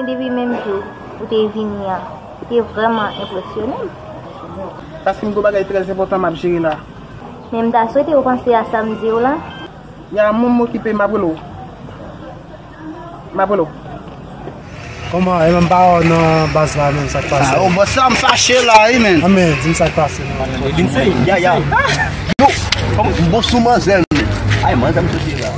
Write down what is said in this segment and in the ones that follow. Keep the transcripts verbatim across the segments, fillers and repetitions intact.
Depi menm jou ou te vini an, ou te vrèman enpresyone m. Paske m gen yon bagay trè enpòtan m ap jere la. Men m ta swete ou panse a sa m di w la. Ya, moun m okipe, m ap rele w. M ap rele w. Kòman? E menm pa wè w nan baz la menm, sa k pase? Ah, o bòs la, m fache la, wi, men. Ah, men, di m sa k pase, non. Vin seri, ya, ya. Yo, kòman? M bon sou manzè, men. Ay, manzè, m soti la.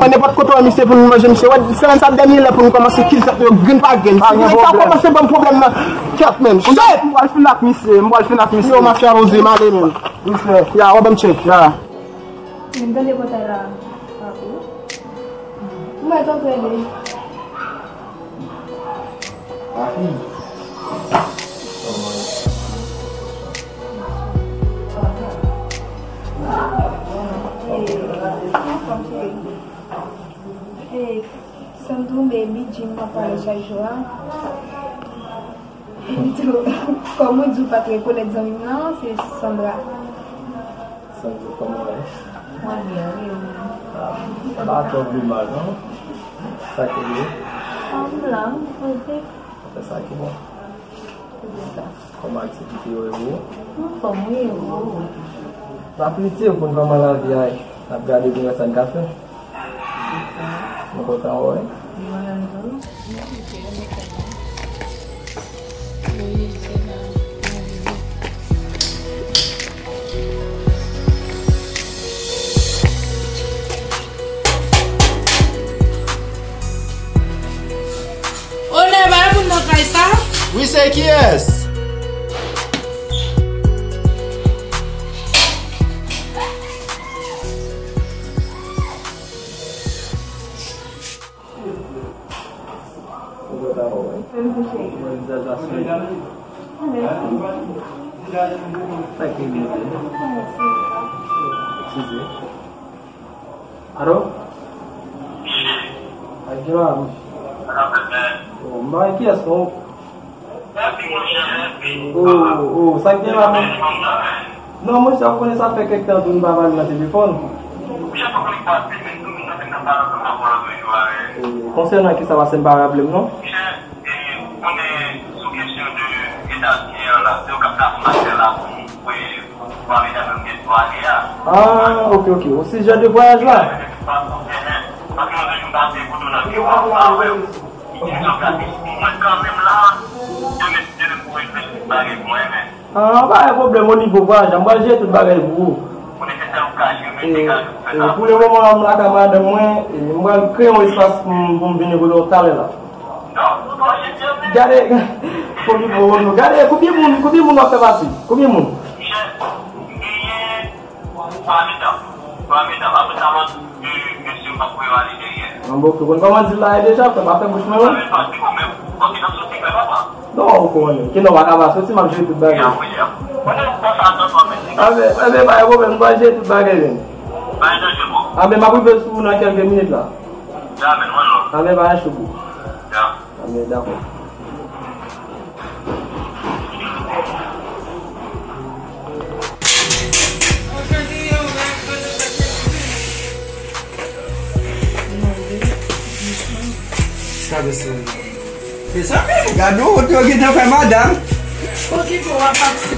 Nenpòt kote w misye pou nou manje misye. Wè, se nan sa dènye lè pou nou kòmanse kill sa yo grenn pa grenn. Si grenn sa kòmanse ban m pwoblèm nan, kèt, men. Shit! M pral fin ak misye, m pral fin ak misye. Yo, mafya Roze, m ale, men. Respè. Ya, wè, ban m check, ya. Men tande pòtay la. Mwen tonton ede. Hey, Sandro, baby, Jim, m ap pale chak jou a. Epi tou, kòm ou di ou pa t rekonèt zanmi m nan, se Sandra. Sandra, kòman w ye? Mwen byen, wi, ou menm? Ah, m pa twò pi mal, non. Sa k rive? Ah, m la, m poze. Sa fè sa ki bon. Poze sa. Kòman aktivite yo, e ou? Anfòm, wi, e ou? M ap lite pou n kòman lavi a ye. N ap gade pou n wè sa n ka fè. Mwen kontan wè w. Mwen menm tou. Onè, pa gen moun nan kay sa? Wi, se kiyès? Ou kontan wè w, wi. Mwen tou cheri. Mwen vizaj la souri. Ah, mèsi. Sa k rive? Mèsi. Eskize. Alo? Sa k gen la, monchè? Oh, m pa wè kiyès non. Oh, oh, sa k gen la, men? Non, monchè, ou konnen sa fè kèk tan tou nou pa pale nan telefòn. Eh, konsènan kisa, paske m pa raple m, non? Ah, ok, ok. O sijè de vwayaj la? Ah, pa gen pwoblèm, o nivo vwayaj la, m pral jere tout bagay pou ou. E, e, pou le moman, m lakay madanm mwen, e, m pral kreye yon espas pou m, pou m vini kote w talè la. Gade, kote w, gade, konbyen moun, konbyen moun w ap fè pase? Konbyen moun? Anben, ok, ou konn kòman di l la ye deja, frè, pa fè bouch mwen, wi. Non, ou konnen. Ke non, w pa ka pa soti, m ap jere tout bagay. Anben, anben, pa gen pwoblèm, m pral jere tout bagay, men. Anben, m ap rive sou ou nan kèlke minit la. Anben, pa gen cho pou ou. Anben, dakò. Sa vle se. Mezanmi, gade yon wont yo gentan fè madanm. Okipe w ap pati.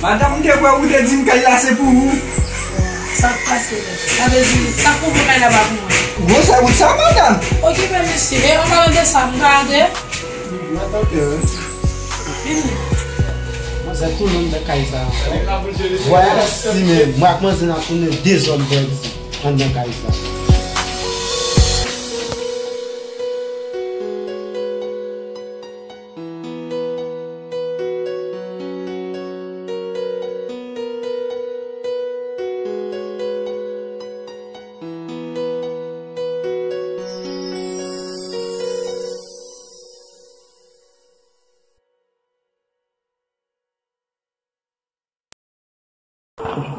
Madanm, m te kwè ou te di m kay la se pou ou. Sa k pase la? Sa vle di, sa k pou fè kay la pa pou mwen? Gwosè wout sa, madanm. Okipe misye. E an palan de sa, m ka antre? Vini. Manzè tounen anndan kay sa. Vwayaj si menm. Mwen ak manzè n ap tounen dezòd pèdi anndan kay sa.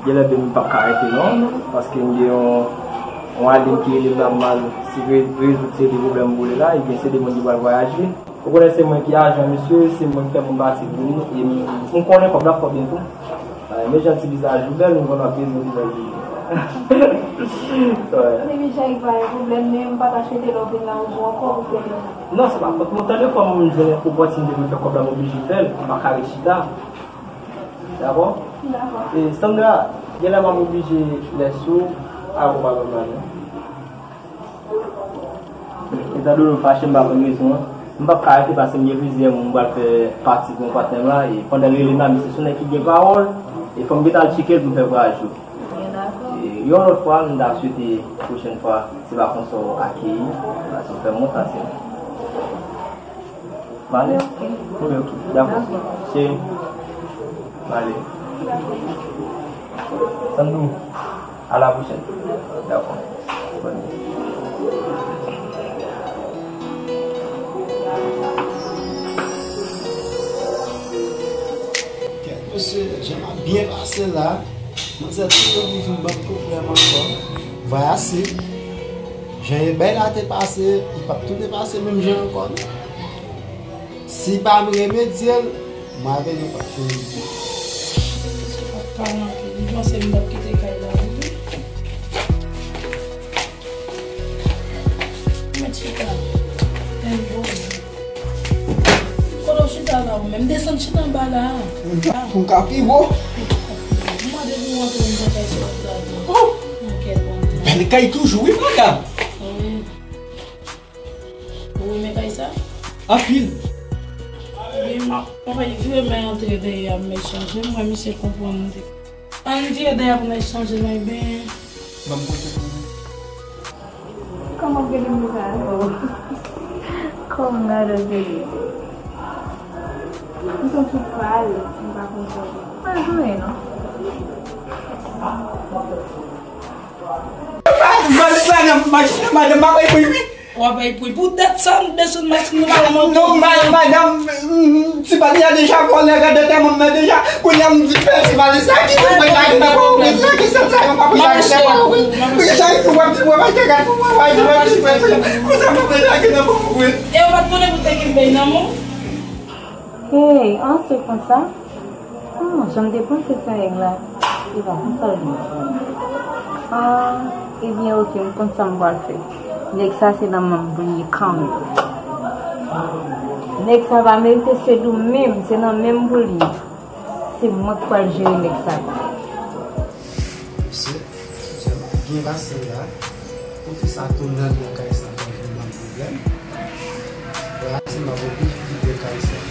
Genlè baby m p ap ka rete non, paske m gen yon, Yon admin ki rele m la, m al si re- rezoud seri de pwoblèm boule la, ebyen se de moun ki pral vwayaje. Ou konnen se mwen ki ajan misye, se mwen ki fè moun pase pou li, e m, m konnen kòb la fò byen tou. Men jan ti vizaj ou bèl, m konn w ap bezwen vizaj ou. Depi Jayk pa gen pwoblèm, men m pa ta swete lè w vin la yon jou ankò pou fè. Non, se pa fòt mwen, tann yon fwa mwen menm jwenn opòtinite pou m fè kòb la, m oblije fè l, m pa ka ret chita. Dakò? Dakò. E Sandra, genlè m ap oblije lèse w, a ou pa pran non. Etan done w fache, m pa konn rezon an. M p ap ka rete paske m gen plizyè moun m pral fè pati pou yon patnè m la. E pandan l rele m la, misye se yon nèg ki gen pawòl. E fò m gentan al tcheke l pou m fè vwayaj yo. Byen dakò. E yon lòt fwa, m ta swete pwochèn fwa, se pa konsa w akeyi, paske w fè m wont ase. M ale? Ok. Wi, ok. Dakò. Dakò. Cheri. M ale. Sandou, à la prochaine. Dakò. Bòn nuit. Kèt, mesye, jan m ap byen pase la. Manzè toujou vin ban m pwoblèm ankò. Vwayase. Jan e bay la te pase, li p ap tounen pase menm jan ankò, non. Si pa m remedye l, mwen avè nou p ap fini byen. Misye p ap pale anpil. Li panse m p ap kite kay la, wi. Mèt chita. Lè m voye. Kote w chita la ou menm? Desann chita anba la. Pou m ka pi wo. M mande pou w antre m nan kay sa w la. Oh! Nan kèl bon. Bèl kay toujou, wi, madanm. Wi. Ou renmen kay sa? Anpil. Wi, m ap vire men antre dèyè a, m mèt chanje. M wè misye konprann m te. Ann vire dèyè pou n al chanje nan ebyen. Ban m kote pou ou. Kòman w gade m konsa? Oh. Kòman m gade w gade? M santi w pale, m pa konprann. Pa jwe non. Madan, madan, madan, m ap bay pri, wi. W ap bay pri pou dat sa, nou desann machin, nou pa monte. Non, ma- madan, mm, ti valiz la deja vòlè, gade tèt mwen nan deja. Kounye a m di fè ti valiz la ki pou mwen lage nan pòtoprens la, ki sèl sa yo pa pou lage nan pòtoprens. Deja pou w ap di mwen pa te gade pou mwen pa di mwen ti frè, konsa mwen te lage nan pòtoprens. E yo pa t konnen pou te kenbe nan men w? Hey, an se konsa? Ah, jan m te panse ti nèg la, e pa konsa l ye. Ah, ebyen, oke, m konn sa m pral fè. Nèg sa se nan men m pou l ye kanmenm. Nèg sa pa merite sed ou menm, se nan men m pou l ye. Se mwen k pral jere nèg sa. Mesye, jan m ap byen pase la. Pou fi sa tounen nan kay sa, pa vin ban m pwoblèm. Vwayase m ap oblije kite kay sa.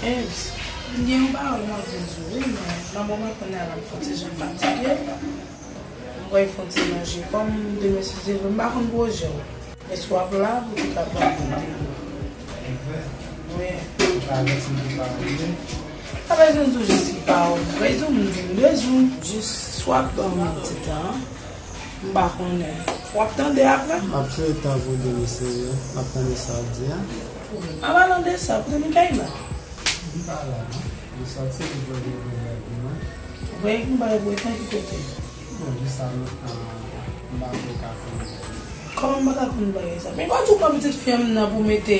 Ems, m gen yon pawòl m anvi di w, wi, men nan moman kounye a la, m fon ti jan fatige. M pral fon ti manje. Kòm demen si Dye vle, m pa konn pwojè w. Èske w ap la pou te ka pran kont de nou? Wi. Pa bezwen di w jis ki pawòl. Mwen di w, m di m bezwen w. Jis w ap ban m yon ti tan. M pa konnen. W ap tande apre? M ap jere tan pou de mesye yo. M ap tande sa w di a. An palan de sa, kote Mikaela? Li pa la, non. Li sòti, li voye yon bagay pou mwen. Voye yon bagay pou mwen, ki kote? Bon, jis sa, non, m pa ko ka konn. Kòman m pa ka konn bagay sa? Men pa di w pran pitit fi an nan pou mete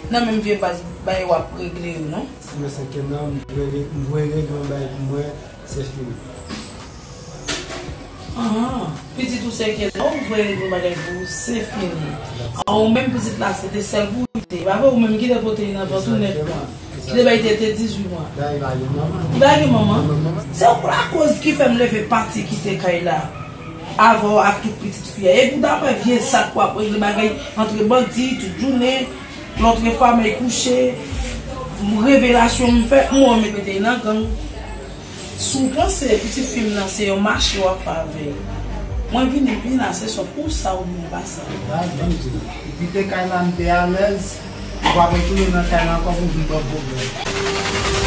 nan menm vye baz bagay w ap regle yo, non. Si mwen se ke non, m voye, m voye regle yon bagay pou mwen, se fini. Ahan, pitit ou se ke non, m voye regle yon bagay pou ou, se fini. An, ou menm pitit la, se te sèl pou ou li te. E pa vre, ou menm ki te pote li nan vant ou nèf mwa. Ki te bay tete dizuit mwa. Dayè, li pa gen manman. Li pa gen manman. Li pa gen manman. Se ou lakoz ki fè m leve pati kite kay la. Avè w ak tout pitit fi a. E pou daprè vye zak w ap regle bagay antre bandi, tout jounen, lòt fwa m al kouche, revelasyon m fè, m wè w met mete nan gang. Si w panse pitit fi m nan se yon mache w ap fè avè l, mwen vini, m vini la, se sòf ou sa ou byen pase. Gad, ban m di w, ou kite kay la, m te alèz, ou pa retounen nan kay la ankò pou vin ban m pwoblèm.